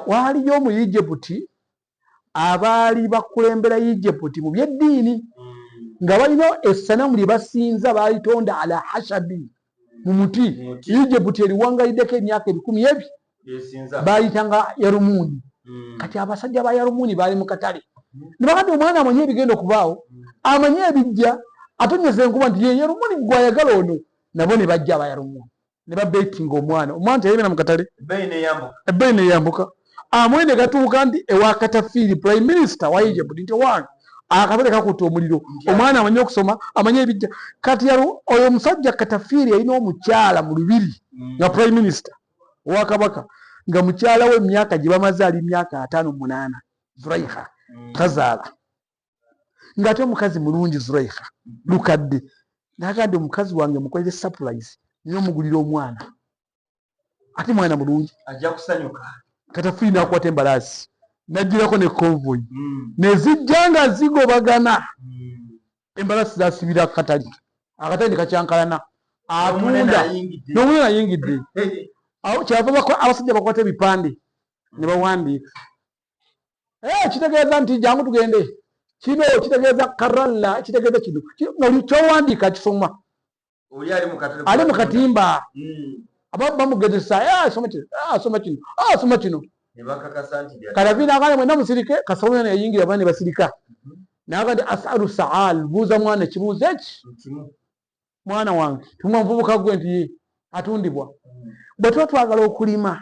Waaliyo mu Egypt abaali bakulembera Egypt mu byeddiini nga balina essanamu lye basinza, baalitonda ala hashabi, mu muti. Egypt eriwangaliddeko emyaka 1000 ebi bayitanga Yarumuuni. Kati abasajja ba Yarumuuni baali mu katale ne bagamba, "Omwana amanyi ebigenda okubaawo, amanyi ebijja, atonyeza enkuba nti ye Yarumuuni gwayagala ono." Nabo ne bajja aba Yarumuuni ne babetinga omwana. Omwana teyayimira mu katale, ebbeeyi neyambuka. Amwe ne gatuuka nti ewa Katafiiri, prime minister wa Egypt, nti, "Owange, akatale kakutta omuliro, omwana amanyi okusoma, amanyi ebijja." Kati oyo omusajja Katafiiri yalina omukyala mu lubiri nga prime minister owa kabaka, nga mukyala we emyaka gye bamaze ali myaka 58, Zuraiha, tazaala, ng'ate omukazi mulungi Zuraiha lukadde. Naga nti, "Omukazi wange mukolere surprise, niye omugulira omwana, ate mwana mulungi." Ajja kusanyuka. Katafiiri nakwata embalaasi nagirako ne convoy nezijja nga zigobagana. Embalaasi zasibira akatale, akatale ne kakyankalana, atunda n'omunene ayingidde. Kyava abasajja bakwata ebipande ne bawandiika, "Kitegeeza nti jangu tugende kino, kitegeeza karalla, kitegeeza kino." Nga kyowandiika kisoma. Ali mu katimba, bamugezesa, "Soma kino, soma kino, soma kino." Katafiiri agamba, "Mwena musirike." Kasomana yayingira, bana ne basirika. Naga nti, "Asalu saal, buuza mwana ekibuuzo eki. Mwana wange, tumwa muvubuka gwe nti ye atundibwa, bwe tuba twagala okulima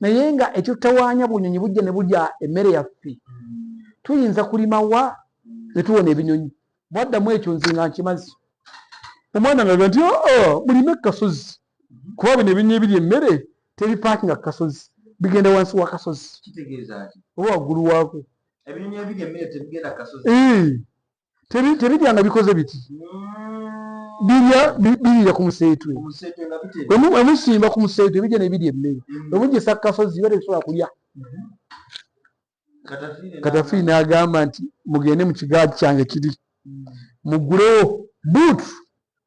naye nga ekitutawaanya bunyonyi bujja ne bulya emmere yaffe, tuyinza kulima wa ne tuwona ebinyonyi?" Bwaddamu ekyo, nze nga nkimazi. Omwana nga nti, "Oo, mulime kasozi, kuba bino ebinyonyi ebirya emmere tebipaakinga ku kasozi, bigenda wansi wa kasozi oba waggulu waako." Ebinyonyi ebirya emmere tebigenda kasozi? Tebirya nga bikoze biti, birya birira ku museetwe. Omuseetwe nga bitera. Bwe musimba ku museetwe, bijja ne birya emmere. Bwe mugisa ku kasozi, biba tebisobola kulya. Katafiire. Katafiiri n'agamba nti, "Mugende mu kigaali kyange kiri, mugulewo buutu,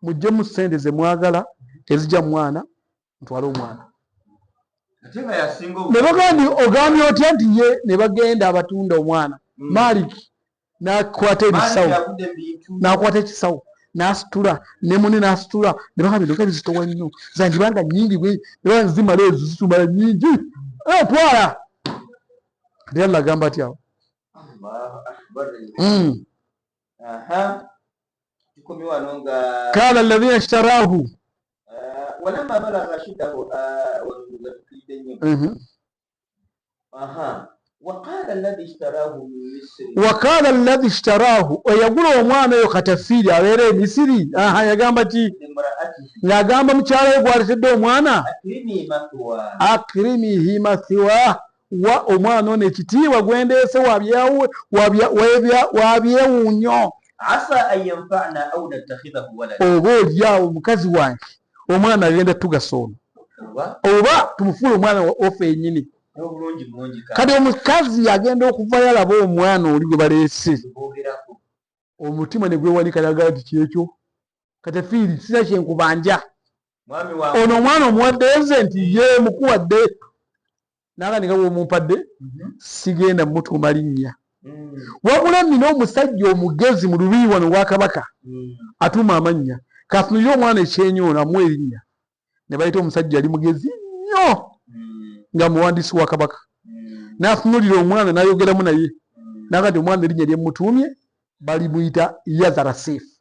muggyemu ssente ze mwagala ezijja mu mwana, ntwale omwana." Ate nga yasinga. Ne bagamba nti, "Ogambye otya?" Nti ye. Ne bagenda abatunda omwana. Maliki n'akwata ebisawo, yavudde mu bintu. N'akwata ekisawo n'asitula ne mune n'asitula. Ne bagamba, "Bino nga bizitowa nnyo, zandibanga nnyingi bwe." Ne bagamba, "Zimala ezo, zitumala nnyingi. Eh, twala." Kati Allah agamba atya awo? Allahu akbar. Aha, tukomye wano nga Kala alladhina ishtarahu. Walamma balagha ashuddahu, wano tukiridde nnyo. Aha, waqala alladhi ishtarahu min Misri. Wakala alladhi ishtarahu, eyagula omwana oyo Katafiiri abeera e Misiri. Aha, yagamba ki? Limraatihi. Ng'agamba mukyala we gwaleetedde omwana. Akrimi mathwa. Akrimihi mathiwa, wa omwana ono ekitiibwa gwendeese wabyewuunyo. Asa an yanfa'na au nattakhidhahu walada. Oba oliawo omukazi wange omwana agenda tugasa ono, oba oba tumufuule omwana waffe yennyini. N'obulungi bulungi. Kati omukazi agenda okuvayo alaba omwana oli gwe baleese, boogerako. Omutima ne gwewanika, nagaa nti, "Kyekyo Katafiiri, sina kyenkubanja." Mwami wange. "Ono omwana omuwadde nze?" Nti, "Ye mukuwadde." Naga ninga bwomumpadde, sigenda mutuuma linnya, wabula nina omusajja omugezi mu lubiri wano wa kabaka atuuma amannya, katunulire omwana ekyenyono amuwa erinnya. Ne bayita omusajja ali mugezi nnyo nga muwandiisi wa kabaka, n'atunulira omwana n'ayogeramu naye, naga nti, "Omwana erinnya lyemutuumye balimuyita Yazara Sefu."